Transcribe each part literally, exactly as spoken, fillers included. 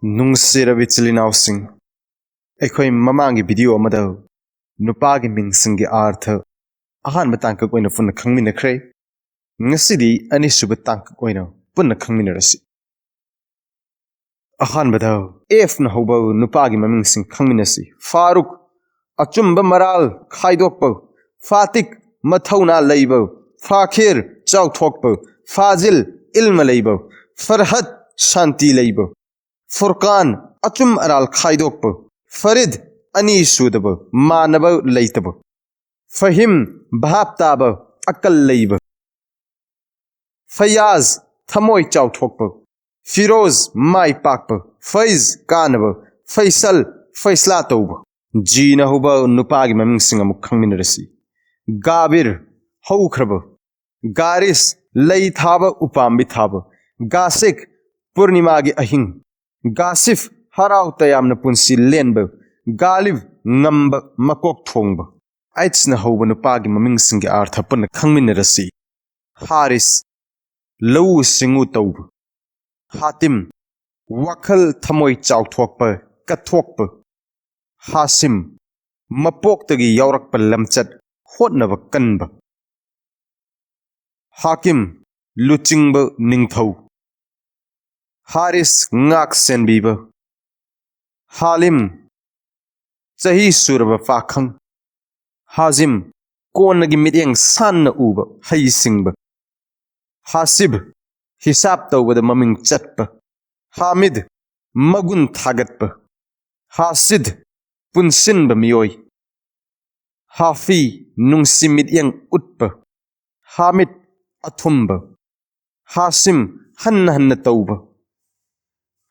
ꯅꯨꯡꯁꯤꯔꯕ ꯏꯆꯤꯜ ꯏꯅꯥꯎꯁꯤꯡ, ꯑꯩꯈꯣꯏ ꯃꯃꯥꯡꯒꯤ ꯚꯤꯗꯤꯑꯣ ꯑꯃꯗ ꯅꯨꯄꯥꯒꯤ ꯃꯤꯡꯁꯤꯡꯒꯤ ꯑꯥꯔꯊ ꯑꯍꯥꯟꯕ ꯇꯥꯡꯀꯛ ꯑꯣꯏꯅ ꯄꯨꯟꯅ ꯈꯪꯃꯤꯟꯅꯈ꯭ꯔꯦ꯫ ꯉꯁꯤꯗꯤ ꯑꯅꯤꯁꯨꯕ ꯇꯥꯡꯀꯛ ꯑꯣꯏꯅ ꯄꯨꯟꯅ ꯈꯪꯃꯤꯟꯅꯔꯁꯤ꯫ ꯑꯍꯥꯟꯕꯗ ꯑꯦꯐꯅ ꯍꯧꯕ ꯅꯨꯄꯥꯒꯤ ꯃꯃꯤꯡꯁꯤꯡ ꯈꯪꯃꯤꯟꯅꯁꯤ꯫ ꯐꯥꯔꯨꯛ, ꯑꯆꯨꯝꯕ ꯃꯔꯥꯜ ꯈꯥꯏꯗꯣꯛꯄ꯫ ꯐꯥꯇꯤꯛ, ꯃꯊꯧꯅꯥ ꯂꯩꯕ꯫ ꯐꯥꯈꯤꯔ, ꯆꯥꯎꯊꯣꯛꯄ꯫ ꯐꯥꯖꯤꯜ, ꯏꯜꯃ ꯂꯩꯕ꯫ ꯐꯔꯍꯠ, ꯁꯥꯟꯇꯤ ꯂꯩꯕ꯫ ꯐꯨꯔꯀꯥꯟ, ꯑꯆꯨꯝ ꯑꯔꯥꯜ ꯈꯥꯏꯗꯣꯛꯄ꯫ ꯐꯔꯤꯗ, ꯑꯅꯤ ꯁꯨꯗꯕ, ꯃꯥꯟꯅꯕ ꯂꯩꯇꯕ꯫ ꯐꯍꯤꯝ, ꯚꯥꯞ ꯇꯥꯕ, ꯑꯀꯜ ꯂꯩꯕ꯫ ꯐꯌꯥꯖ, ꯊꯃꯣꯏ ꯆꯥꯎꯊꯣꯛꯄ꯫ ꯐꯤꯔꯣꯖ, ꯃꯥꯏ ꯄꯥꯛꯄ꯫ ꯐꯩꯖ, ꯀꯥꯟꯅꯕ꯫ ꯐꯩꯁꯜ, ꯐꯩꯁꯂꯥ ꯇꯧꯕ꯫ ꯖꯤꯅ ꯍꯧꯕ ꯅꯨꯄꯥꯒꯤ ꯃꯃꯤꯡꯁꯤꯡ ꯑꯃꯨꯛ ꯈꯪꯃꯤꯟꯅꯔꯁꯤ꯫ ꯒꯥꯕꯤꯔ, ꯍꯧꯈ꯭ꯔꯕ꯫ ꯒꯥꯔꯤꯁ, ꯂꯩ ꯊꯥꯕ, ꯎꯄꯥꯝꯕꯤ ꯊꯥꯕ꯫ ꯒꯥꯁꯤꯛ, ꯄꯨꯔꯅꯤꯃꯥꯒꯤ ꯑꯍꯤꯡ꯫ ꯒꯥꯁꯤꯐ, ꯍꯔꯥꯎ ꯇꯌꯥꯝꯅ ꯄꯨꯟꯁꯤ ꯂꯦꯟꯕ꯫ ꯒꯥꯂꯤꯕ, ꯉꯝꯕ, ꯃꯀꯣꯛ ꯊꯣꯡꯕ꯫ ꯑꯩꯆꯅ ꯍꯧꯕ ꯅꯨꯄꯥꯒꯤ ꯃꯃꯤꯡꯁꯤꯡꯒꯤ ꯑꯥꯔꯊ ꯄꯨꯟꯅ ꯈꯪꯃꯤꯟꯅꯔꯁꯤ꯫ ꯍꯥꯔꯤꯁ, ꯂꯧꯎ ꯁꯤꯡꯎ ꯇꯧꯕ꯫ ꯍꯥꯇꯤꯝ, ꯋꯥꯈꯜ ꯊꯃꯣꯏ ꯆꯥꯎꯊꯣꯛꯄ, ꯀꯠꯊꯣꯛꯄ꯫ ꯍꯥꯁꯤꯝ, ꯃꯄꯣꯛꯇꯒꯤ ꯌꯥꯎꯔꯛꯄ ꯂꯝꯆꯠ, ꯍꯣꯠꯅꯕ ꯀꯟꯕ꯫ ꯍꯥꯀꯤꯝ, ꯂꯨꯆꯤꯡꯕ ꯅꯤꯡꯊꯧ꯫ ꯍꯥꯔꯤꯁ, ꯉꯥꯛ ꯁꯦꯟꯕꯤꯕ꯫ ꯍꯥꯂꯤꯝ, ꯆꯍꯤ ꯁꯨꯔꯕ ꯄꯥꯈꯪ꯫ ꯍꯥꯖꯤꯝ, ꯀꯣꯟꯅꯒꯤ ꯃꯤꯠꯌꯦꯡ ꯁꯥꯟꯅ ꯎꯕ, ꯍꯩꯁꯤꯡꯕ꯫ ꯍꯥꯁꯤꯕ, ꯍꯤꯁꯥꯞ ꯇꯧꯕꯗ ꯃꯃꯤꯡ ꯆꯠꯄ꯫ ꯍꯥꯃꯤꯗ, ꯃꯒꯨꯟ ꯊꯥꯒꯠꯄ꯫ ꯍꯥꯁꯤꯗ, ꯄꯨꯟꯁꯤꯟꯕ ꯃꯤꯑꯣꯏ꯫ ꯍꯥꯐꯤ, ꯅꯨꯡꯁꯤ ꯃꯤꯠꯌꯦꯡ ꯎꯠꯄ꯫ ꯍꯥꯃꯤꯗ, ꯑꯊꯨꯝꯕ꯫ ꯍꯥꯁꯤꯝ, ꯍꯟꯅ ꯍꯟꯅ ꯇꯧꯕ꯫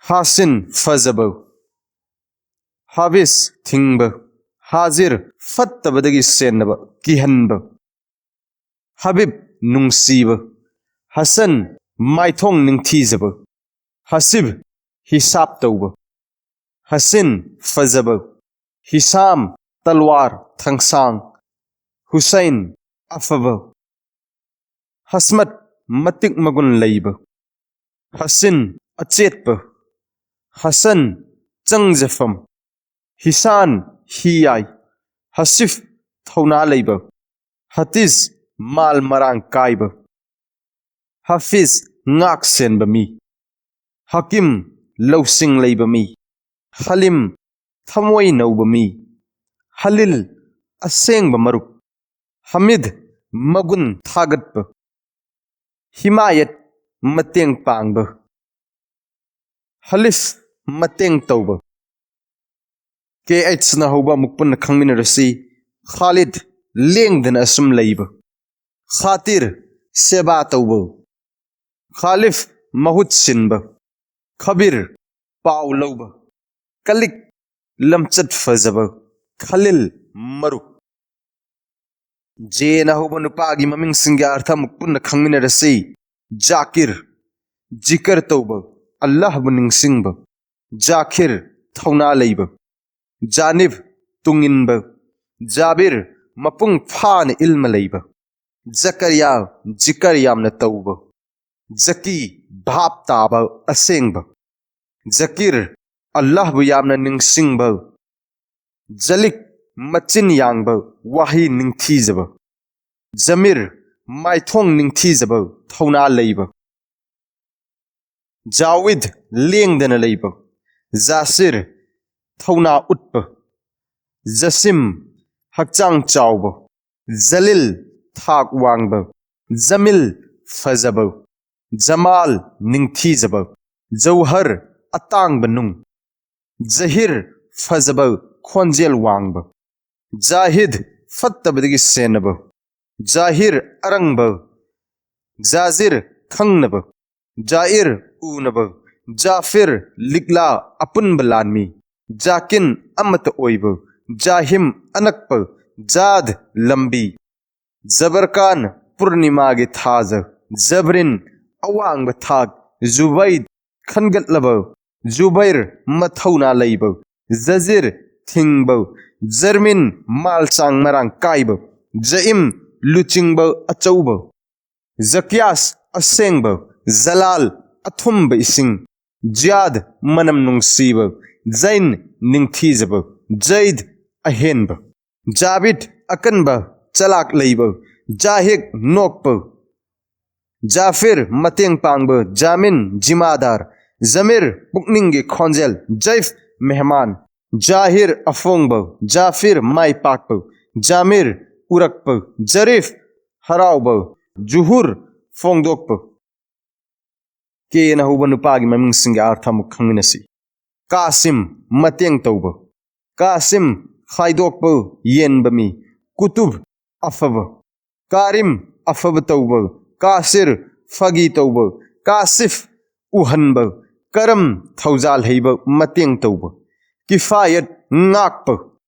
ꯍꯥꯁꯤꯟ, ꯐꯖꯕ꯫ ꯍꯥꯕꯤꯁ, ꯊꯤꯡꯕ꯫ ꯍꯥꯖꯤꯔ, ꯐꯠꯇꯕꯗꯒꯤ ꯁꯦꯟꯅꯕ, ꯀꯤꯍꯟꯕ꯫ ꯍꯕꯤꯕ, ꯅꯨꯡꯁꯤꯕ꯫ ꯍꯁꯟ, ꯃꯥꯏꯊꯣꯡ ꯅꯤꯡꯊꯤꯖꯕ꯫ ꯍꯁꯤꯕ, ꯍꯤꯁꯥꯞ ꯇꯧꯕ꯫ ꯍꯁꯤꯟ, ꯐꯖꯕ꯫ ꯍꯤꯁꯥꯝ, ꯇꯜꯋꯥꯔ, ꯊꯥꯡꯁꯥꯡ꯫ ꯍꯨꯁꯩꯟ, ꯑꯐꯕ꯫ ꯍꯁꯃꯠ, ꯃꯇꯤꯛ ꯃꯒꯨꯟ ꯂꯩꯕ꯫ ꯍꯁꯤꯟ, ꯑꯆꯦꯠꯄ꯫ ꯍꯁꯟ, ꯆꯪꯖꯐꯝ꯫ ꯍꯤꯁꯥꯟ, ꯍꯤꯌꯥꯏ꯫ ꯍꯁꯤꯐ, ꯊꯧꯅꯥ ꯂꯩꯕ꯫ ꯍꯇꯤꯁ, ꯃꯥꯜ ꯃꯔꯥꯡ ꯀꯥꯏꯕ꯫ ꯍꯐꯤꯁ, ꯉꯥꯛ ꯁꯦꯟꯕ ꯃꯤ꯫ ꯍꯀꯤꯝ, ꯂꯧꯁꯤꯡ ꯂꯩꯕ ꯃꯤ꯫ ꯍꯂꯤꯝ, ꯊꯃꯣꯏ ꯅꯧꯕ ꯃꯤ꯫ ꯍꯂꯤꯜ, ꯑꯁꯦꯡꯕ ꯃꯔꯨꯞ꯫ ꯍꯃꯤꯗ, ꯃꯒꯨꯟ ꯊꯥꯒꯠꯄ꯫ ꯍꯤꯃꯥꯌꯠ, ꯃꯇꯦꯡ ꯄꯥꯡꯕ꯫ ꯍꯂꯤꯐ, ꯃꯇꯦꯡ ꯇꯧꯕ꯫ ꯀꯦ ꯑꯩꯆꯅ ꯍꯧꯕ ꯑꯃꯨꯛ ꯄꯨꯟꯅ ꯈꯪꯃꯤꯟꯅꯔꯁꯤ꯫ ꯈꯥꯂꯤꯗ, ꯂꯦꯡꯗꯅ ꯑꯁꯨꯝ ꯂꯩꯕ꯫ ꯈꯥꯇꯤꯔ, ꯁꯦꯕꯥ ꯇꯧꯕ꯫ ꯈꯥꯂꯤꯐ, ꯃꯍꯨꯠ ꯁꯤꯟꯕ꯫ ꯈꯕꯤꯔ, ꯄꯥꯎ ꯂꯧꯕ꯫ ꯀꯂꯤꯛ, ꯂꯝꯆꯠ ꯐꯖꯕ꯫ ꯈꯂꯤꯜ, ꯃꯔꯨꯞ꯫ ꯖꯦꯅ ꯍꯧꯕ ꯅꯨꯄꯥꯒꯤ ꯃꯃꯤꯡꯁꯤꯡꯒꯤ ꯑꯔꯊ ꯑꯃꯨꯛ ꯄꯨꯟꯅ ꯈꯪꯃꯤꯟꯅꯔꯁꯤ꯫ ꯖꯥꯀꯤꯔ, ꯖꯤꯀꯔ ꯇꯧꯕ, ꯑꯜꯂꯥꯍꯕꯨ ꯅꯤꯡꯁꯤꯡꯕ꯫ ꯖꯥꯈꯤꯔ, ꯊꯧꯅꯥ ꯂꯩꯕ꯫ ꯖꯥꯅꯤꯕ, ꯇꯨꯡꯏꯟꯕ꯫ ꯖꯥꯕꯤꯔ, ꯃꯄꯨꯡ ꯐꯥꯅ ꯏꯜꯃ ꯂꯩꯕ꯫ ꯖꯀꯔꯤꯌꯥ, ꯖꯤꯀꯔ ꯌꯥꯝꯅ ꯇꯧꯕ꯫ ꯖꯀꯤ, ꯚꯥꯞ ꯇꯥꯕ, ꯑꯁꯦꯡꯕ꯫ ꯖꯀꯤꯔ, ꯑꯜꯂꯥꯍꯕꯨ ꯌꯥꯝꯅ ꯅꯤꯡꯁꯤꯡꯕ꯫ ꯖꯂꯤꯛ, ꯃꯆꯤꯟ ꯌꯥꯡꯕ, ꯋꯥꯍꯩ ꯅꯤꯡꯊꯤꯖꯕ꯫ ꯖꯃꯤꯔ, ꯃꯥꯏꯊꯣꯡ ꯅꯤꯡꯊꯤꯖꯕ, ꯊꯧꯅꯥ ꯂꯩꯕ꯫ ꯖꯥꯋꯤꯗ, ꯂꯦꯡꯗꯅ ꯂꯩꯕ꯫ ꯖꯥꯁꯤꯔ, ꯊꯧꯅꯥ ꯎꯠꯄ꯫ ꯖꯁꯤꯝ, ꯍꯛꯆꯥꯡ ꯆꯥꯎꯕ꯫ ꯖꯂꯤꯜ, ꯊꯥꯛ ꯋꯥꯡꯕ꯫ ꯖꯃꯤꯜ, ꯐꯖꯕ꯫ ꯖꯃꯥꯜ, ꯅꯤꯡꯊꯤꯖꯕ꯫ ꯖꯧꯍꯔ, ꯑꯇꯥꯡꯕ ꯅꯨꯡ꯫ ꯖꯍꯤꯔ, ꯐꯖꯕ, ꯈꯣꯟꯖꯦꯜ ꯋꯥꯡꯕ꯫ ꯖꯥꯍꯤꯗ, ꯐꯠꯇꯕꯗꯒꯤ ꯁꯦꯟꯅꯕ꯫ ꯖꯥꯍꯤꯔ, ꯑꯔꯪꯕ꯫ ꯖꯥꯖꯤꯔ, ꯈꯪꯅꯕ꯫ ꯖꯥꯏꯔ, ꯎꯅꯕ꯫ ꯖꯥꯐꯤꯔ, ꯂꯤꯛꯂꯥ, ꯑꯄꯨꯟꯕ ꯂꯥꯟꯃꯤ꯫ ꯖꯥꯀꯤꯟ, ꯑꯃꯠꯇ ꯑꯣꯏꯕ꯫ ꯖꯥꯍꯤꯝ, ꯑꯅꯛꯄ꯫ ꯖꯥꯗ, ꯂꯝꯕꯤ꯫ ꯖꯕꯔꯀꯥꯟ, ꯄꯨꯔꯅꯤꯃꯥꯒꯤ ꯊꯥꯖ꯫ ꯖꯕ꯭ꯔꯤꯟ, ꯑꯋꯥꯡꯕ ꯊꯥꯛ꯫ ꯖꯨꯕꯩꯗ, ꯈꯟꯒꯠꯂꯕ꯫ ꯖꯨꯕꯩꯔ, ꯃꯊꯧꯅꯥ ꯂꯩꯕ꯫ ꯖꯖꯤꯔ, ꯊꯤꯡꯕ꯫ ꯖꯔꯃꯤꯟ, ꯃꯥꯜ ꯆꯥꯡ ꯃꯔꯥꯡ ꯀꯥꯏꯕ꯫ ꯖꯏꯝ, ꯂꯨꯆꯤꯡꯕ ꯑꯆꯧꯕ꯫ ꯖꯀꯤꯌꯥꯁ, ꯑꯁꯦꯡꯕ꯫ ꯖꯂꯥꯜ, ꯑꯊꯨꯝꯕ ꯏꯁꯤꯡ꯫ ꯖꯤꯌꯥꯗ ꯃꯅꯝ ꯅꯨꯡꯁꯤꯕ, ꯖꯩꯟ ꯅꯤꯡꯊꯤꯖꯕ, ꯖꯩꯗ ꯑꯍꯦꯟꯕ, ꯖꯥꯕꯤꯗ ꯑꯀꯟꯕ ꯆꯂꯥꯛ ꯂꯩꯕ, ꯖꯥꯍꯤꯛ ꯅꯣꯛꯄ, ꯖꯥꯐꯤꯔ ꯃꯇꯦꯡ ꯄꯥꯡꯕ, ꯖꯥꯃꯤꯟ ꯖꯤꯃꯥꯗꯥꯔ, ꯖꯃꯤꯔ ꯄꯨꯛꯅꯤꯡꯒꯤ ꯈꯣꯟꯖꯦꯜ, ꯖꯩꯐ ꯃꯦꯍꯃꯥꯟ, ꯖꯥꯍꯤꯔ ꯑꯐꯣꯡꯕ, ꯖꯥꯐꯤꯔ ꯃꯥꯏ ꯄꯥꯛꯄ, ꯖꯥꯃꯤꯔ ꯎꯔꯛꯄ, ꯖꯔꯤꯐ ꯍꯔꯥꯎꯕ, ꯖꯨꯍꯨꯔ ꯐꯣꯡꯗꯣꯛꯄ꯫ ꯀꯦꯅ ꯍꯧꯕ ꯅꯨꯄꯥꯒꯤ ꯃꯃꯤꯡꯁꯤꯡꯒꯤ ꯑꯥꯔꯊ ꯑꯃꯨꯛ ꯈꯪꯃꯤꯟꯅꯁꯤ꯫ ꯀꯥꯁꯤꯝ, ꯃꯇꯦꯡ ꯇꯧꯕ꯫ ꯀꯥꯁꯤꯝ, ꯈꯥꯏꯗꯣꯛꯄ, ꯌꯦꯟꯕ ꯃꯤ꯫ ꯀꯨꯇꯨꯕ, ꯑꯐꯕ꯫ ꯀꯥꯔꯤꯝ, ꯑꯐꯕ ꯇꯧꯕ꯫ ꯀꯥꯁꯤꯔ, ꯐꯥꯒꯤ ꯇꯧꯕ꯫ ꯀꯥꯁꯤꯐ, ꯎꯍꯟꯕ꯫ ꯀꯔꯝ, ꯊꯧꯖꯥꯜ ꯍꯩꯕ, ꯃꯇꯦꯡ ꯇꯧꯕ꯫ ꯀꯤꯐꯥꯌꯠ, ꯉꯥꯛꯄ꯫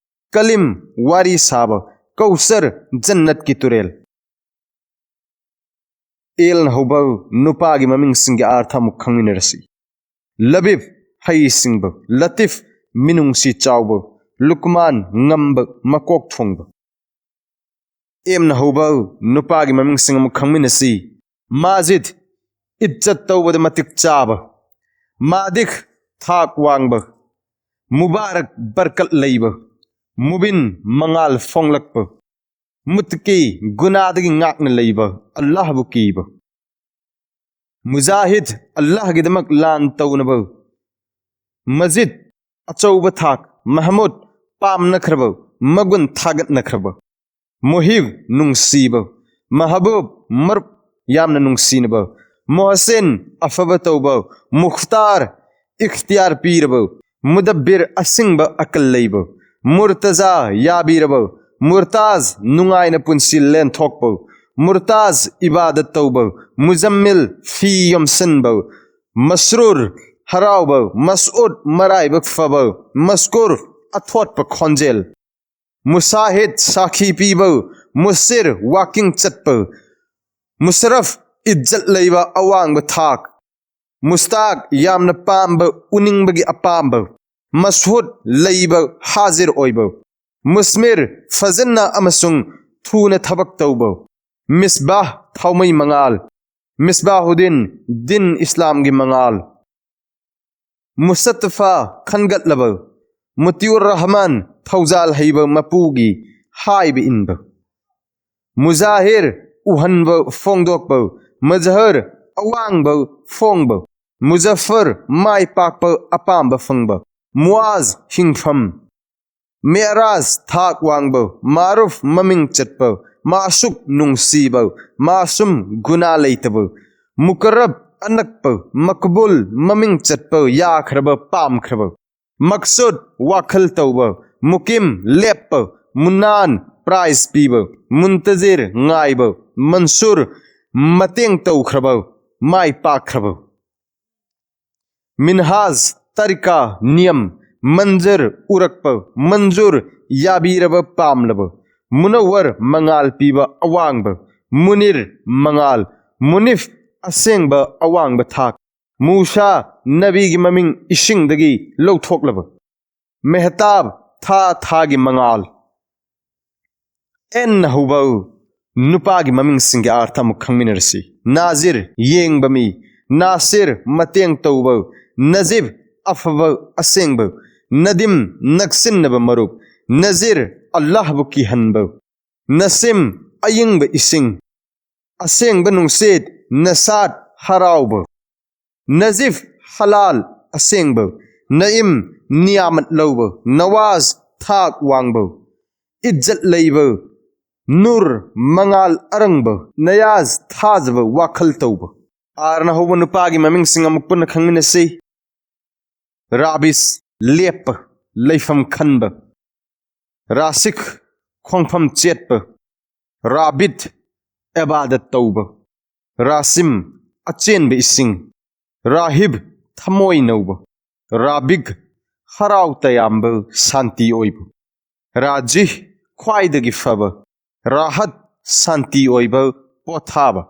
ꯀꯂꯤꯝ, ꯋꯥꯔꯤ ꯁꯥꯕ꯫ ꯀꯧꯁꯔ, ꯖꯟꯅꯠꯀꯤ ꯇꯨꯔꯦꯜ꯫ ꯑꯦꯜꯅ ꯍꯧꯕ ꯅꯨꯄꯥꯒꯤ ꯃꯃꯤꯡꯁꯤꯡꯒꯤ ꯑꯥꯔꯊ ꯑꯃꯨꯛ ꯈꯪꯃꯤꯟꯅꯔꯁꯤ꯫ ꯂꯕꯤꯕ, ꯍꯩ ꯁꯤꯡꯕ꯫ ꯂꯇꯤꯐ, ꯃꯤꯅꯨꯡꯁꯤ ꯆꯥꯎꯕ꯫ ꯂꯨꯛꯃꯥꯟ, ꯉꯝꯕ, ꯃꯀꯣꯛ ꯊꯣꯡꯕ꯫ ꯑꯦꯝꯅ ꯍꯧꯕ ꯅꯨꯄꯥꯒꯤ ꯃꯃꯤꯡꯁꯤꯡ ꯑꯃꯨꯛ ꯈꯪꯃꯤꯟꯅꯁꯤ꯫ ꯃꯥꯖꯤꯗ, ꯏꯠꯖꯠ ꯇꯧꯕꯗ ꯃꯇꯤꯛ ꯆꯥꯕ꯫ ꯃꯥꯗꯤꯛ, ꯊꯥꯛ ꯋꯥꯡꯕ꯫ ꯃꯨꯕꯥꯔꯛ, ꯕꯔꯀꯠ ꯂꯩꯕ꯫ ꯃꯨꯕꯤꯟ, ꯃꯉꯥꯜ ꯐꯣꯡꯂꯛꯄ꯫ ꯃꯨꯠꯀꯤ, ꯒꯨꯅꯥꯗꯒꯤ ꯉꯥꯛꯅ ꯂꯩꯕ, ꯑꯜꯂꯥꯍꯕꯨ ꯀꯤꯕ꯫ ꯃꯨꯖꯥꯍꯤꯗ, ꯑꯜꯂꯥꯍꯒꯤꯗꯃꯛ ꯂꯥꯟ ꯇꯧꯅꯕ꯫ ꯃꯖꯤꯗ, ꯑꯆꯧꯕ ꯊꯥꯛ꯫ ꯃꯍꯃꯨꯗ, ꯄꯥꯝꯅꯈ꯭ꯔꯕ, ꯃꯒꯨꯟ ꯊꯥꯒꯠꯅꯈ꯭ꯔꯕ꯫ ꯃꯨꯍꯤꯕ, ꯅꯨꯡꯁꯤꯕ꯫ ꯃꯍꯕꯨꯕ, ꯃꯔꯨꯞ ꯌꯥꯝꯅ ꯅꯨꯡꯁꯤꯅꯕ꯫ ꯃꯣꯍꯁꯤꯟ, ꯑꯐꯕ ꯇꯧꯕ꯫ ꯃꯨꯈꯇꯥꯔ, ꯏꯈꯇꯤꯌꯥꯔ ꯄꯤꯔꯕ꯫ ꯃꯨꯗꯕꯤꯔ, ꯑꯁꯤꯡꯕ ꯑꯀꯜ ꯂꯩꯕ꯫ ꯃꯨꯔꯇꯖꯥ, ꯌꯥꯕꯤꯔꯕ꯫ ꯃꯨꯔꯇꯥꯖ, ꯅꯨꯡꯉꯥꯏꯅ ꯄꯨꯟꯁꯤ ꯂꯦꯟꯊꯣꯛꯄ꯫ ꯃꯨꯔꯇꯥꯖ, ꯏꯕꯥꯗꯠ ꯇꯧꯕ꯫ ꯃꯨꯖꯝꯃꯤꯜ, ꯐꯤ ꯌꯣꯝꯁꯤꯟꯕ꯫ ꯃꯁ꯭ꯔꯨꯔ, ꯍꯔꯥꯎꯕ꯫ ꯃꯁꯎꯗ, ꯃꯔꯥꯏꯕꯛ ꯐꯕ꯫ ꯃꯁ꯭ꯀꯨꯔ, ꯑꯊꯣꯠꯄ ꯈꯣꯟꯖꯦꯜ꯫ ꯃꯨꯁꯥꯍꯤꯗ, ꯁꯥꯈꯤ ꯄꯤꯕ꯫ ꯃꯨꯁꯤꯔ, ꯋꯥꯀꯤꯡ ꯆꯠꯄ꯫ ꯃꯨꯁꯔꯐ, ꯏꯖꯠ ꯂꯩꯕ, ꯑꯋꯥꯡꯕ ꯊꯥꯛ꯫ ꯃꯨꯁꯇꯥꯛ, ꯌꯥꯝꯅ ꯄꯥꯝꯕ, ꯎꯅꯤꯡꯕꯒꯤ ꯑꯄꯥꯝꯕ꯫ ꯃꯁꯍꯨꯗ, ꯂꯩꯕ, ꯍꯥꯖꯤꯔ ꯑꯣꯏꯕ꯫ ꯃꯨꯁꯃꯤꯔ, ꯐꯖꯅ ꯑꯃꯁꯨꯡ ꯊꯨꯅ ꯊꯕꯛ ꯇꯧꯕ꯫ ꯃꯤꯁꯕꯥꯍ, ꯊꯥꯎꯃꯩ ꯃꯉꯥꯜ꯫ ꯃꯤꯁꯕꯥꯍꯨꯗꯤꯟ, ꯗꯤꯟ ꯏꯁꯂꯥꯝꯒꯤ ꯃꯉꯥꯜ꯫ ꯃꯨꯁꯇꯐꯥ ꯈꯟꯒꯠꯂꯕ, ꯃꯨꯇꯤꯎꯔ ꯔꯍꯃꯥꯟ ꯊꯧꯖꯥꯜ ꯍꯩꯕ ꯃꯄꯨꯒꯤ ꯍꯥꯏꯕ ꯏꯟꯕ, ꯃꯨꯖꯥꯍꯤꯔ ꯎꯍꯟꯕ ꯐꯣꯡꯗꯣꯛꯄ, ꯃꯖꯍꯔ ꯑꯋꯥꯡꯕ ꯐꯣꯡꯕ, ꯃꯨꯖꯐꯔ ꯃꯥꯏ ꯄꯥꯛꯄ ꯑꯄꯥꯝꯕ ꯐꯪꯕ, ꯃꯨꯑꯥꯖ ꯍꯤꯡꯐꯝ, ꯃꯦꯔꯥꯖ ꯊꯥꯛ ꯋꯥꯡꯕ, ꯃꯥꯔꯨꯐ ꯃꯃꯤꯡ ꯆꯠꯄ, ꯃꯥꯁꯨꯛ ꯅꯨꯡꯁꯤꯕ, ꯃꯥꯁꯨꯝ ꯒꯨꯅꯥ ꯂꯩꯇꯕ, ꯃꯨꯀꯔꯕ ꯑꯅꯛꯄ, ꯃꯛꯕꯨꯜ ꯃꯃꯤꯡ ꯆꯠꯄ ꯌꯥꯈ꯭ꯔꯕ ꯄꯥꯝꯈ꯭ꯔꯕ, ꯃꯛꯁꯨꯗ ꯋꯥꯈꯜ ꯇꯧꯕ, ꯃꯨꯀꯤꯝ ꯂꯦꯞꯄ, ꯃꯨꯅꯥꯟ ꯄ꯭ꯔꯥꯏꯖ ꯄꯤꯕ, ꯃꯨꯟꯇꯖꯤꯔ ꯉꯥꯏꯕ, ꯃꯟꯁꯨꯔ ꯃꯇꯦꯡ ꯇꯧꯈ꯭ꯔꯕ ꯃꯥꯏ ꯄꯥꯛꯈ꯭ꯔꯕ, ꯃꯤꯟꯍꯥꯖ ꯇꯔꯤꯀꯥ ꯅꯤꯌꯝ, ꯃꯟꯖꯔ ꯎꯔꯛꯄ, ꯃꯟꯖꯨꯔ ꯌꯥꯕꯤꯔꯕ ꯄꯥꯝꯂꯕ, ꯃꯨꯅꯋꯔ ꯃꯉꯥꯜ ꯄꯤꯕ ꯑꯋꯥꯡꯕ, ꯃꯨꯅꯤꯔ ꯃꯉꯥꯜ, ꯃꯨꯅꯤꯐ ꯑꯁꯦꯡꯕ ꯑꯋꯥꯡꯕ ꯊꯥꯛ, ꯃꯨꯁꯥ ꯅꯕꯤꯒꯤ ꯃꯃꯤꯡ ꯏꯁꯤꯡꯗꯒꯤ ꯂꯧꯊꯣꯛꯂꯕ, ꯃꯦꯍꯇꯥꯕ ꯊꯥ ꯊꯥꯒꯤ ꯃꯉꯥꯜ꯫ ꯑꯦꯟ ꯍꯧꯕ ꯅꯨꯄꯥꯒꯤ ꯃꯃꯤꯡꯁꯤꯡꯒꯤ ꯑꯥꯔꯊ ꯑꯃꯨꯛ ꯈꯪꯃꯤꯟꯅꯔꯁꯤ꯫ ꯅꯥꯖꯤꯔ ꯌꯦꯡꯕ ꯃꯤ, ꯅꯥꯁꯤꯔ ꯃꯇꯦꯡ ꯇꯧꯕ, ꯅꯖꯤꯕ ꯑꯐꯕ ꯑꯁꯦꯡꯕ, ꯅꯗꯤꯝ ꯅꯛꯁꯤꯟꯅꯕ ꯃꯔꯨꯞ, ꯅꯖꯤꯔ ꯑꯜꯂꯥꯍꯕꯨ ꯀꯤꯍꯟꯕ, ꯅꯁꯤꯝ ꯑꯌꯤꯡꯕ ꯏꯁꯤꯡ, ꯑꯁꯦꯡꯕ ꯅꯨꯡꯁꯤꯠ, ꯅꯁꯥꯠ ꯍꯔꯥꯎꯕ, ꯅꯖꯤꯐ ꯍꯂꯥꯜ ꯑꯁꯦꯡꯕ, ꯅꯏꯝ ꯅꯤꯌꯥꯃꯠ ꯂꯧꯕ, ꯅꯋꯥꯖ ꯊꯥꯛ ꯋꯥꯡꯕ, ꯏꯖꯠ ꯂꯩꯕ, ꯅꯨꯔ ꯃꯉꯥꯜ ꯑꯔꯪꯕ, ꯅꯌꯥꯖ ꯊꯥꯖꯕ ꯋꯥꯈꯜ ꯇꯧꯕ꯫ ꯑꯥꯔꯅ ꯍꯧꯕ ꯅꯨꯄꯥꯒꯤ ꯃꯃꯤꯡꯁꯤꯡ ꯑꯃꯨꯛ ꯄꯨꯟꯅ ꯈꯪꯃꯤꯟꯅꯁꯤ꯫ ꯔꯥꯕꯤꯁ ꯂꯦꯞꯄ, ꯂꯩꯐꯝ ꯈꯟꯕ, ꯔꯥꯁꯤꯛ ꯈꯣꯡꯐꯝ ꯆꯦꯠꯄ, ꯔꯥꯕꯤꯠ ꯑꯦꯕꯥꯗꯠ ꯇꯧꯕ, ꯔꯥꯁꯤꯝ ꯑꯆꯦꯟꯕ ꯏꯁꯤꯡ, ꯔꯥꯍꯤꯕ ꯊꯃꯣꯏ ꯅꯧꯕ, ꯔꯥꯕꯤꯛ ꯍꯔꯥꯎ ꯇꯌꯥꯝꯕ ꯁꯥꯟꯇꯤ ꯑꯣꯏꯕ, ꯔꯥꯖꯤꯍ ꯈ꯭ꯋꯥꯏꯗꯒꯤ ꯐꯕ, ꯔꯥꯍꯠ ꯁꯥꯟꯇꯤ ꯑꯣꯏꯕ ꯄꯣꯊꯥꯕ,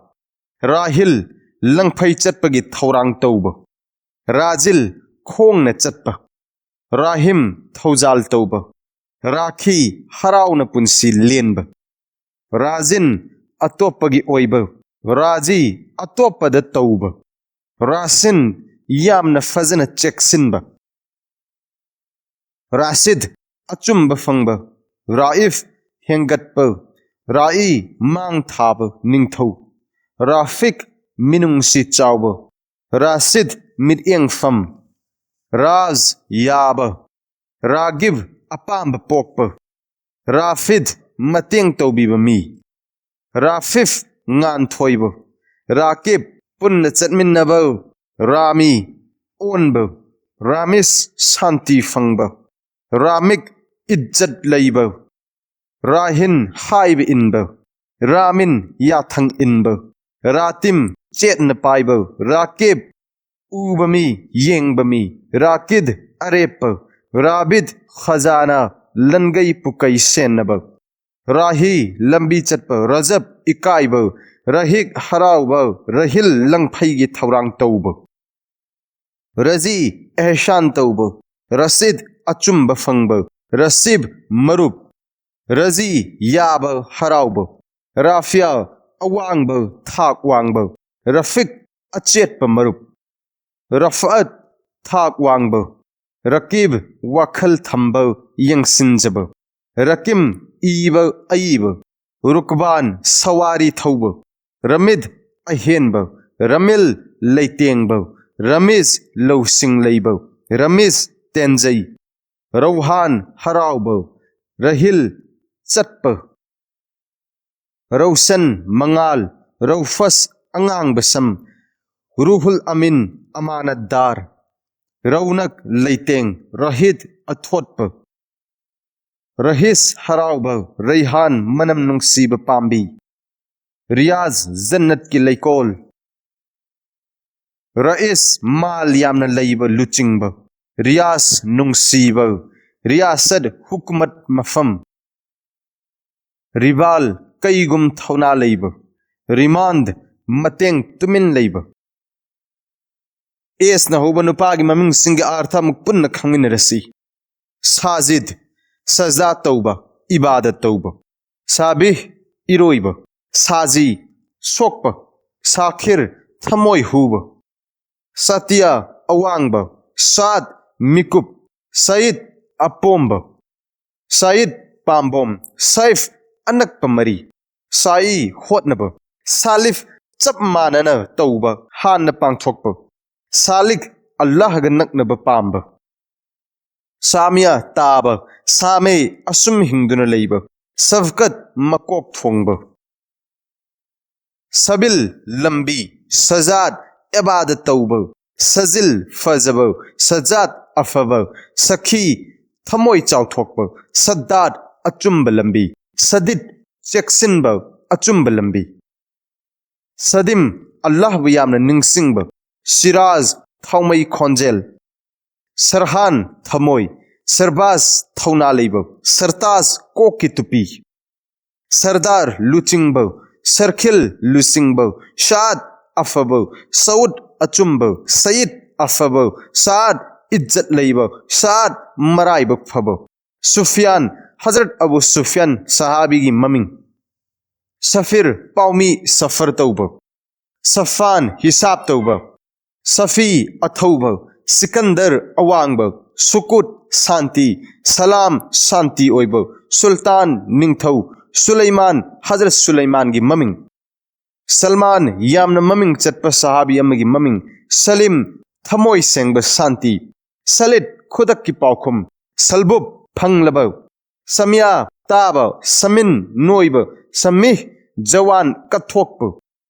ꯔꯥꯍꯤꯜ ꯂꯪꯐꯩ ꯆꯠꯄꯒꯤ ꯊꯧꯔꯥꯡ ꯇꯧꯕ, ꯔꯥꯖꯤꯜ ꯈꯣꯡꯅ ꯆꯠꯄ, ꯔꯥꯍꯤꯝ ꯊꯧꯖꯥꯜ ꯇꯧꯕ, ꯔꯥꯈꯤ ꯍꯔꯥꯎꯅ ꯄꯨꯟꯁꯤ ꯂꯦꯟꯕ, ꯔꯥꯖꯤꯟ ꯑꯇꯣꯞꯄꯒꯤ ꯑꯣꯏꯕ, ꯔꯥꯖꯤ ꯑꯇꯣꯞꯄꯗ ꯇꯧꯕ, ꯔꯥꯁꯤꯟ ꯌꯥꯝꯅ ꯐꯖꯅ ꯆꯦꯛꯁꯤꯟꯕ꯫ ꯔꯥꯁꯤꯗ, ꯑꯆꯨꯝꯕ ꯐꯪꯕ꯫ ꯔꯥꯏꯐ, ꯍꯦꯟꯒꯠꯄ꯫ ꯔꯥꯏ, ꯃꯥꯡ ꯊꯥꯕ, ꯅꯤꯡꯊꯧ꯫ ꯔꯥꯐꯤꯛ, ꯃꯤꯅꯨꯡꯁꯤ ꯆꯥꯎꯕ꯫ ꯔꯥꯁꯤꯗ, ꯃꯤꯠꯌꯦꯡꯐꯝ꯫ ꯔꯥꯖ, ꯌꯥꯕ꯫ ꯔꯥꯒꯤꯕ, ꯑꯄꯥꯝꯕ ꯄꯣꯛꯄ꯫ ꯔꯥꯐꯤꯗ, ꯃꯇꯦꯡ ꯇꯧꯕꯤꯕ ꯃꯤ꯫ ꯔꯥꯐꯤꯐ, ꯉꯥꯟꯊꯣꯏꯕ꯫ ꯔꯥꯀꯤꯕ, ꯄꯨꯟꯅ ꯆꯠꯃꯤꯟꯅꯕ꯫ ꯔꯥꯃꯤ, ꯑꯣꯟꯕ꯫ ꯔꯥꯃꯤꯁ, ꯁꯥꯟꯇꯤ ꯐꯪꯕ꯫ ꯔꯥꯃꯤꯛ, ꯏꯖꯠ ꯂꯩꯕ꯫ ꯔꯥꯍꯤꯟ, ꯍꯥꯏꯕ ꯏꯟꯕ꯫ ꯔꯥꯃꯤꯟ, ꯌꯥꯊꯪ ꯏꯟꯕ꯫ ꯔꯥꯇꯤꯝ, ꯆꯦꯠꯅ ꯄꯥꯏꯕ꯫ ꯔꯥꯀꯤꯕ, ꯎꯕ ꯃꯤ, ꯌꯦꯡꯕ ꯃꯤ꯫ ꯔꯥꯀꯤꯗ, ꯑꯔꯦꯞꯄ꯫ ꯔꯥꯕꯤꯗ, ꯈꯖꯥꯅꯥ, ꯂꯟꯒꯩ ꯄꯨꯀꯩ ꯁꯦꯟꯅꯕ꯫ ꯔꯥꯍꯤ, ꯂꯝꯕꯤ ꯆꯠꯄ꯫ ꯔꯖꯕ, ꯏꯀꯥꯏꯕ꯫ ꯔꯍꯤꯛ, ꯍꯔꯥꯎꯕ꯫ ꯔꯍꯤꯜ, ꯂꯪꯐꯩꯒꯤ ꯊꯧꯔꯥꯡ ꯇꯧꯕ꯫ ꯔꯖꯤ, ꯑꯦꯍꯁꯥꯟ ꯇꯧꯕ꯫ ꯔꯁꯤꯗ, ꯑꯆꯨꯝꯕ ꯐꯪꯕ꯫ ꯔꯁꯤꯕ, ꯃꯔꯨꯞ꯫ ꯔꯖꯤ, ꯌꯥꯕ, ꯍꯔꯥꯎꯕ꯫ ꯔꯥꯐꯤꯌꯥ, ꯑꯋꯥꯡꯕ, ꯊꯥꯛ ꯋꯥꯡꯕ꯫ ꯔꯐꯤꯛ, ꯑꯆꯦꯠꯄ ꯃꯔꯨꯞ꯫ ꯔꯐꯑꯠ, ꯊꯥꯛ ꯋꯥꯡꯕ꯫ ꯔꯀꯤꯕ, ꯋꯥꯈꯜ ꯊꯝꯕ, ꯌꯦꯡꯁꯤꯟꯖꯕ꯫ ꯔꯀꯤꯝ, ꯏꯕ, ꯑꯏꯕ꯫ ꯔꯨꯛꯕꯥꯟ, ꯁꯋꯥꯔꯤ ꯊꯧꯕ꯫ ꯔꯃꯤꯗ, ꯑꯍꯦꯟꯕ꯫ ꯔꯃꯤꯜ, ꯂꯩꯇꯦꯡꯕ꯫ ꯔꯃꯤꯖ, ꯂꯧꯁꯤꯡ ꯂꯩꯕ꯫ ꯔꯃꯤꯖ, ꯇꯦꯟꯖꯩ꯫ ꯔꯧꯍꯥꯟ, ꯍꯔꯥꯎꯕ꯫ ꯔꯍꯤꯜ, ꯆꯠꯄ꯫ ꯔꯧꯁꯟ, ꯃꯉꯥꯜ꯫ ꯔꯧꯐꯁ, ꯑꯉꯥꯡꯕ ꯁꯝ꯫ ꯔꯨꯍꯨꯜ ꯑꯃꯤꯟ, ꯑꯃꯥꯅꯠꯗꯥꯔ꯫ ꯔꯧꯅꯛ, ꯂꯩꯇꯦꯡ꯫ ꯔꯍꯤꯗ, ꯑꯊꯣꯠꯄ꯫ ꯔꯍꯤꯁ, ꯍꯔꯥꯎꯕ꯫ ꯔꯩꯍꯥꯟ, ꯃꯅꯝ ꯅꯨꯡꯁꯤꯕ ꯄꯥꯝꯕꯤ꯫ ꯔꯤꯌꯥꯖ, ꯖꯟꯅꯠꯀꯤ ꯂꯩꯀꯣꯜ꯫ ꯔꯏꯁ, ꯃꯥꯜ ꯌꯥꯝꯅ ꯂꯩꯕ, ꯂꯨꯆꯤꯡꯕ꯫ ꯔꯤꯌꯥꯁ, ꯅꯨꯡꯁꯤꯕ꯫ ꯔꯤꯌꯥꯁꯠ, ꯍꯨꯀꯨꯃꯠ ꯃꯐꯝ꯫ ꯔꯤꯕꯥꯜ, ꯀꯩꯒꯨꯝ ꯊꯧꯅꯥ ꯂꯩꯕ꯫ ꯔꯤꯃꯥꯟꯗ, ꯃꯇꯦꯡ, ꯇꯨꯃꯤꯟ ꯂꯩꯕ꯫ ꯑꯦꯁꯅ ꯍꯧꯕ ꯅꯨꯄꯥꯒꯤ ꯃꯃꯤꯡꯁꯤꯡꯒꯤ ꯑꯥꯔꯊ ꯑꯃꯨꯛ ꯄꯨꯟꯅ ꯈꯪꯃꯤꯟꯅꯔꯁꯤ꯫ ꯁꯥꯖꯤꯗ, ꯁꯖꯗꯥ ꯇꯧꯕ, ꯏꯕꯥꯗꯠ ꯇꯧꯕ꯫ ꯁꯥꯕꯤꯍ, ꯏꯔꯣꯏꯕ꯫ ꯁꯥꯖꯤ, ꯁꯣꯛꯄ꯫ ꯁꯥꯈꯤꯔ, ꯊꯃꯣꯏ ꯍꯨꯕ꯫ ꯁꯇꯤꯌꯥ ꯑꯋꯥꯡꯕ, ꯁꯥꯗ ꯃꯤꯀꯨꯞ, ꯁꯌꯤꯗ ꯑꯄꯣꯝꯕ, ꯁꯌꯤꯗ ꯄꯥꯝꯕꯣꯝ, ꯁꯩꯐ ꯑꯅꯛꯄ ꯃꯔꯤ, ꯁꯥꯏ ꯍꯣꯠꯅꯕ, ꯁꯥꯂꯤꯐ ꯆꯞ ꯃꯥꯟꯅꯅ ꯇꯧꯕ, ꯍꯥꯟꯅ ꯄꯥꯡꯊꯣꯛꯄ, ꯁꯥꯂꯤꯛ ꯑꯜꯂꯥꯍꯒ ꯅꯛꯅꯕ ꯄꯥꯝꯕ, ꯁꯥꯃꯤꯌꯥ ꯇꯥꯕ, ꯁꯥꯃꯦ ꯑꯁꯨꯝ ꯍꯤꯡꯗꯨꯅ ꯂꯩꯕ, ꯁꯐꯀꯠ ꯃꯀꯣꯛ ꯊꯣꯡꯕ, ꯁꯕꯤꯜ ꯂꯝꯕꯤ, ꯁꯖꯥꯠ ꯑꯦꯕꯥꯗ ꯇꯧꯕ, ꯁꯖꯤꯜ ꯐꯖꯕ, ꯁꯖꯥꯠ ꯑꯐꯕ, ꯁꯈꯤ ꯊꯃꯣꯏ ꯆꯥꯎꯊꯣꯛꯄ, ꯁꯗꯥꯠ ꯑꯆꯨꯝꯕ ꯂꯝꯕꯤ, ꯁꯗꯤꯠ ꯆꯦꯛꯁꯤꯟꯕ ꯑꯆꯨꯝꯕ ꯂꯝꯕꯤ, ꯁꯗꯤꯝ ꯑꯜꯂꯥꯍꯕꯨ ꯌꯥꯝꯅ ꯅꯤꯡꯁꯤꯡꯕ, ꯁꯤꯔꯥꯖ ꯊꯥꯎꯃꯩ ꯈꯣꯟꯖꯦꯜ, ꯁꯔꯍꯥꯟ ꯊꯃꯣꯏ, ꯁꯔꯕꯥꯖ ꯊꯧꯅꯥ ꯂꯩꯕ, ꯁꯔꯇꯥꯖ ꯀꯣꯛꯀꯤ ꯇꯨꯄꯤ, ꯁꯔꯗꯥꯔ ꯂꯨꯆꯤꯡꯕ, ꯁꯔꯈꯤꯜ ꯂꯨꯆꯤꯡꯕ, ꯁꯥꯗ ꯑꯐꯕ, ꯁꯎꯗ ꯑꯆꯨꯝꯕ, ꯁꯌꯤꯗ ꯑꯐꯕ, ꯁꯥꯗ ꯏꯖꯠ ꯂꯩꯕ, ꯁꯥꯗ ꯃꯔꯥꯏꯕꯛ ꯐꯕ, ꯁꯨꯐꯤꯌꯥꯟ, ꯍꯖꯔꯠ ꯑꯕꯨ ꯁꯨꯐꯤꯌꯥꯟ ꯁꯍꯥꯕꯤꯒꯤ ꯃꯃꯤꯡ, ꯁꯐꯤꯔ ꯄꯥꯎꯃꯤ ꯁꯐꯔ ꯇꯧꯕ, ꯁꯐꯥꯟ ꯍꯤꯁꯥꯕ ꯇꯧꯕ, ꯁꯐꯤ ꯑꯊꯧꯕ, ꯁꯤꯀꯟꯗꯔ ꯑꯋꯥꯡꯕ, ꯁꯨꯀꯨꯠ ꯁꯥꯟꯇꯤ, ꯁꯂꯥꯝ ꯁꯥꯟꯇꯤ ꯑꯣꯏꯕ, ꯁꯨꯜꯇꯥꯟ ꯅꯤꯡꯊꯧ, ꯁꯨꯂꯩꯃꯥꯟ, ꯍꯖꯔꯠ ꯁꯨꯂꯩꯃꯥꯟꯒꯤ ꯃꯃꯤꯡ, ꯁꯜꯃꯥꯟ ꯌꯥꯝꯅ ꯃꯃꯤꯡ ꯆꯠꯄ ꯁꯍꯥꯕꯤ ꯑꯃꯒꯤ ꯃꯃꯤꯡ, ꯁꯂꯤꯝ ꯊꯃꯣꯏ ꯁꯦꯡꯕ ꯁꯥꯟꯇꯤ, ꯁꯂꯤꯠ ꯈꯨꯗꯛꯀꯤ ꯄꯥꯎꯈꯨꯝ, ꯁꯜꯕꯨꯞ ꯐꯪꯂꯕ, ꯁꯃꯤꯌꯥ ꯇꯥꯕ, ꯁꯃꯤꯟ ꯅꯣꯏꯕ, ꯁꯃꯤꯍ ꯖꯋꯥꯟ ꯀꯠꯊꯣꯛꯄ,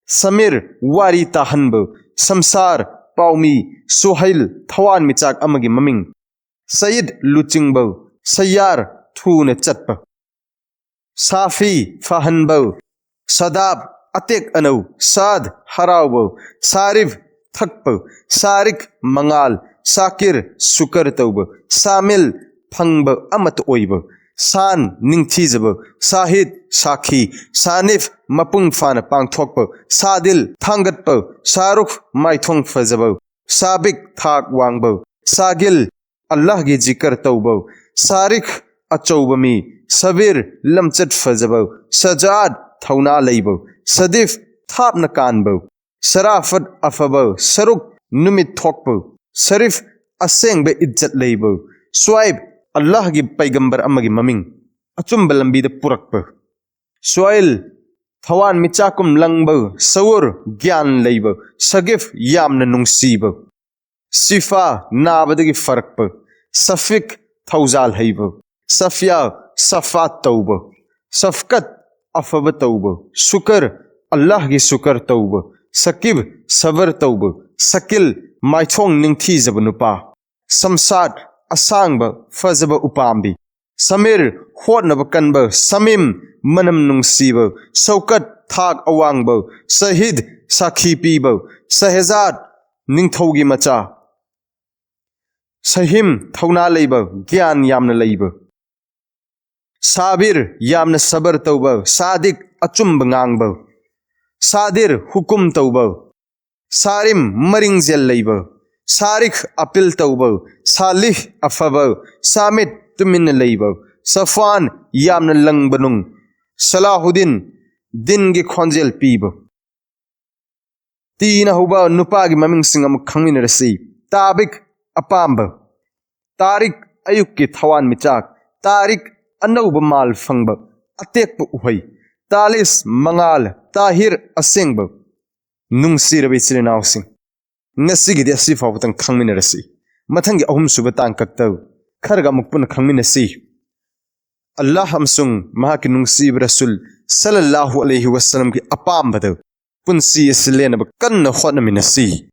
ꯁꯃꯤꯔ ꯋꯥꯔꯤ ꯇꯥꯍꯟꯕ, ꯁꯝꯁꯥꯔ ꯄꯥꯎꯃꯤ, ꯁꯨꯍꯩꯜ ꯊꯋꯥꯟꯃꯤꯆꯥꯛ ꯑꯃꯒꯤ ꯃꯃꯤꯡ, ꯁꯌꯤꯗ ꯂꯨꯆꯤꯡꯕ, ꯁꯌꯥꯔ ꯊꯨꯅ ꯆꯠꯄ, ꯁꯥꯐꯤ ꯐꯍꯟꯕ, ꯁꯗꯥꯕ ꯑꯇꯦꯛ ꯑꯅꯧ, ꯁꯥꯗ ꯍꯔꯥꯎꯕ, ꯁꯥꯔꯤꯐ ꯊꯛꯄ, ꯁꯥꯔꯤꯛ ꯃꯉꯥꯜ, ꯁꯥꯀꯤꯔ ꯁꯨꯀꯔ ꯇꯧꯕ, ꯁꯥꯃꯤꯜ ꯐꯪꯕ ꯑꯃꯠꯇ ꯑꯣꯏꯕ, ꯁꯥꯟ ꯅꯤꯡꯊꯤꯖꯕ, ꯁꯥꯍꯤꯗ ꯁꯥꯈꯤ, ꯁꯥꯅꯤꯐ ꯃꯄꯨꯡ ꯐꯥꯅ ꯄꯥꯡꯊꯣꯛꯄ, ꯁꯥꯗꯤꯜ ꯊꯥꯡꯒꯠꯄ, ꯁꯥꯔꯨꯈ ꯃꯥꯏꯊꯣꯡ ꯐꯖꯕ, ꯁꯥꯕꯤꯛ ꯊꯥꯛ ꯋꯥꯡꯕ, ꯁꯥꯒꯤꯜ ꯑꯜꯂꯥꯍꯒꯤ ꯖꯤꯀꯔ ꯇꯧꯕ, ꯁꯥꯔꯤꯈ ꯑꯆꯧꯕ ꯃꯤ, ꯁꯕꯤꯔ ꯂꯝꯆꯠ ꯐꯖꯕ, ꯁꯖꯥꯗ ꯊꯧꯅꯥ ꯂꯩꯕ, ꯁꯗꯤꯐ ꯊꯥꯞꯅ ꯀꯥꯟꯕ, ꯁꯔꯥꯐꯠ ꯑꯐꯕ, ꯁꯔꯨꯛ ꯅꯨꯃꯤꯠ ꯊꯣꯛꯄ꯫ ꯁꯔꯤꯐ, ꯑꯁꯦꯡꯕ ꯏꯖꯠ ꯂꯩꯕ꯫ ꯁ꯭ꯋꯥꯏꯕ, ꯑꯜꯂꯥꯍꯒꯤ ꯄꯩꯒꯝꯕꯔ ꯑꯃꯒꯤ ꯃꯃꯤꯡ, ꯑꯆꯨꯝꯕ ꯂꯝꯕꯤꯗ ꯄꯨꯔꯛꯄ꯫ ꯁ꯭ꯋꯥꯏꯜ, ꯊꯋꯥꯟꯃꯤꯆꯥꯛꯀꯨꯝ ꯂꯪꯕ꯫ ꯁꯋꯨꯔ, ꯒ꯭ꯌꯥꯟ ꯂꯩꯕ꯫ ꯁꯒꯤꯐ, ꯌꯥꯝꯅ ꯅꯨꯡꯁꯤꯕ꯫ ꯁꯤꯐꯥ, ꯅꯥꯕꯗꯒꯤ ꯐꯔꯛꯄ꯫ ꯁꯐꯤꯛ, ꯊꯧꯖꯥꯜ ꯍꯩꯕ꯫ ꯁꯐꯤꯌꯥ, ꯁꯐꯥꯠ ꯇꯧꯕ꯫ ꯁꯐꯀꯠ, ꯑꯐꯕ ꯇꯧꯕ꯫ ꯁꯨꯀꯔ, ꯑꯜꯂꯥꯍꯒꯤ ꯁꯨꯀꯔ ꯇꯧꯕ꯫ ꯁꯀꯤꯕ, ꯁꯕꯔ ꯇꯧꯕ꯫ ꯁꯀꯤꯜ, ꯃꯥꯏꯊꯣꯡ ꯅꯤꯡꯊꯤꯖꯕ ꯅꯨꯄꯥ꯫ ꯁꯝꯁꯥꯠ, ꯑꯁꯥꯡꯕ, ꯐꯖꯕ ꯎꯄꯥꯝꯕꯤ꯫ ꯁꯃꯤꯔ, ꯍꯣꯠꯅꯕ ꯀꯟꯕ꯫ ꯁꯃꯤꯝ, ꯃꯅꯝ ꯅꯨꯡꯁꯤꯕ꯫ ꯁꯧꯀꯠ, ꯊꯥꯛ ꯑꯋꯥꯡꯕ꯫ ꯁꯍꯤꯗ, ꯁꯥꯈꯤ ꯄꯤꯕ꯫ ꯁꯍꯦꯖꯥꯠ, ꯅꯤꯡꯊꯧꯒꯤ ꯃꯆꯥ꯫ ꯁꯍꯤꯝ, ꯊꯧꯅꯥ ꯂꯩꯕ, ꯒ꯭ꯌꯥꯟ ꯌꯥꯝꯅ ꯂꯩꯕ꯫ ꯁꯥꯕꯤꯔ, ꯌꯥꯝꯅ ꯁꯕꯔ ꯇꯧꯕ꯫ ꯁꯥꯗꯤꯛ, ꯑꯆꯨꯝꯕ ꯉꯥꯡꯕ꯫ ꯁꯥꯗꯤꯔ, ꯍꯨꯀꯨꯝ ꯇꯧꯕ꯫ ꯁꯥꯔꯤꯝ, ꯃꯔꯤꯡꯖꯦꯜ ꯂꯩꯕ꯫ ꯁꯥꯔꯤꯈ, ꯑꯄꯤꯜ ꯇꯧꯕ꯫ ꯁꯥꯂꯤꯍ, ꯑꯐꯕ꯫ ꯁꯥꯃꯤꯠ, ꯇꯨꯃꯤꯟꯅ ꯂꯩꯕ꯫ ꯁꯐꯥꯟ, ꯌꯥꯝꯅ ꯂꯪꯕ ꯅꯨꯡ꯫ ꯁꯂꯥꯍꯨꯗꯤꯟ, ꯗꯤꯟꯒꯤ ꯈꯣꯟꯖꯦꯜ ꯄꯤꯕ꯫ ꯇꯤꯅ ꯍꯧꯕ ꯅꯨꯄꯥꯒꯤ ꯃꯃꯤꯡꯁꯤꯡ ꯑꯃꯨꯛ ꯈꯪꯃꯤꯟꯅꯔꯁꯤ꯫ ꯇꯥꯕꯤꯛ, ꯑꯄꯥꯝꯕ꯫ ꯇꯥꯔꯤꯛ, ꯑꯌꯨꯛꯀꯤ ꯊꯋꯥꯟꯃꯤꯆꯥꯛ꯫ ꯇꯥꯔꯤꯛ, ꯑꯅꯧꯕ ꯃꯥꯜ ꯐꯪꯕ, ꯑꯇꯦꯛꯄ ꯎꯍꯩ꯫ ꯇꯥꯂꯤꯁ, ꯃꯉꯥꯜ꯫ ꯇꯥꯍꯤꯔ, ꯑꯁꯦꯡꯕ꯫ ꯅꯨꯡꯁꯤꯔꯕ ꯏꯆꯤꯜ ꯏꯅꯥꯎꯁꯤꯡ, ꯉꯁꯤꯒꯤꯗꯤ ꯑꯁꯤ ꯐꯥꯎꯕꯇꯪ ꯈꯪꯃꯤꯟꯅꯔꯁꯤ꯫ ꯃꯊꯪꯒꯤ ꯑꯍꯨꯝꯁꯨꯕ ꯇꯥꯡꯀꯛꯇ ꯈꯔꯒ ꯑꯃꯨꯛ ꯄꯨꯟꯅ ꯈꯪꯃꯤꯟꯅꯁꯤ꯫ ꯑꯜꯂꯥꯍ ꯑꯃꯁꯨꯡ ꯃꯍꯥꯛꯀꯤ ꯅꯨꯡꯁꯤꯕ ꯔꯁꯨꯜ ꯁꯜꯂꯜꯂꯥꯍꯨ ꯑꯂꯩꯍꯤ ꯋꯁꯜꯂꯝꯒꯤ ꯑꯄꯥꯝꯕꯗ ꯄꯨꯟꯁꯤ ꯑꯁꯤ ꯂꯦꯟꯅꯕ ꯀꯟꯅ ꯍꯣꯠꯅꯃꯤꯟꯅꯁꯤ꯫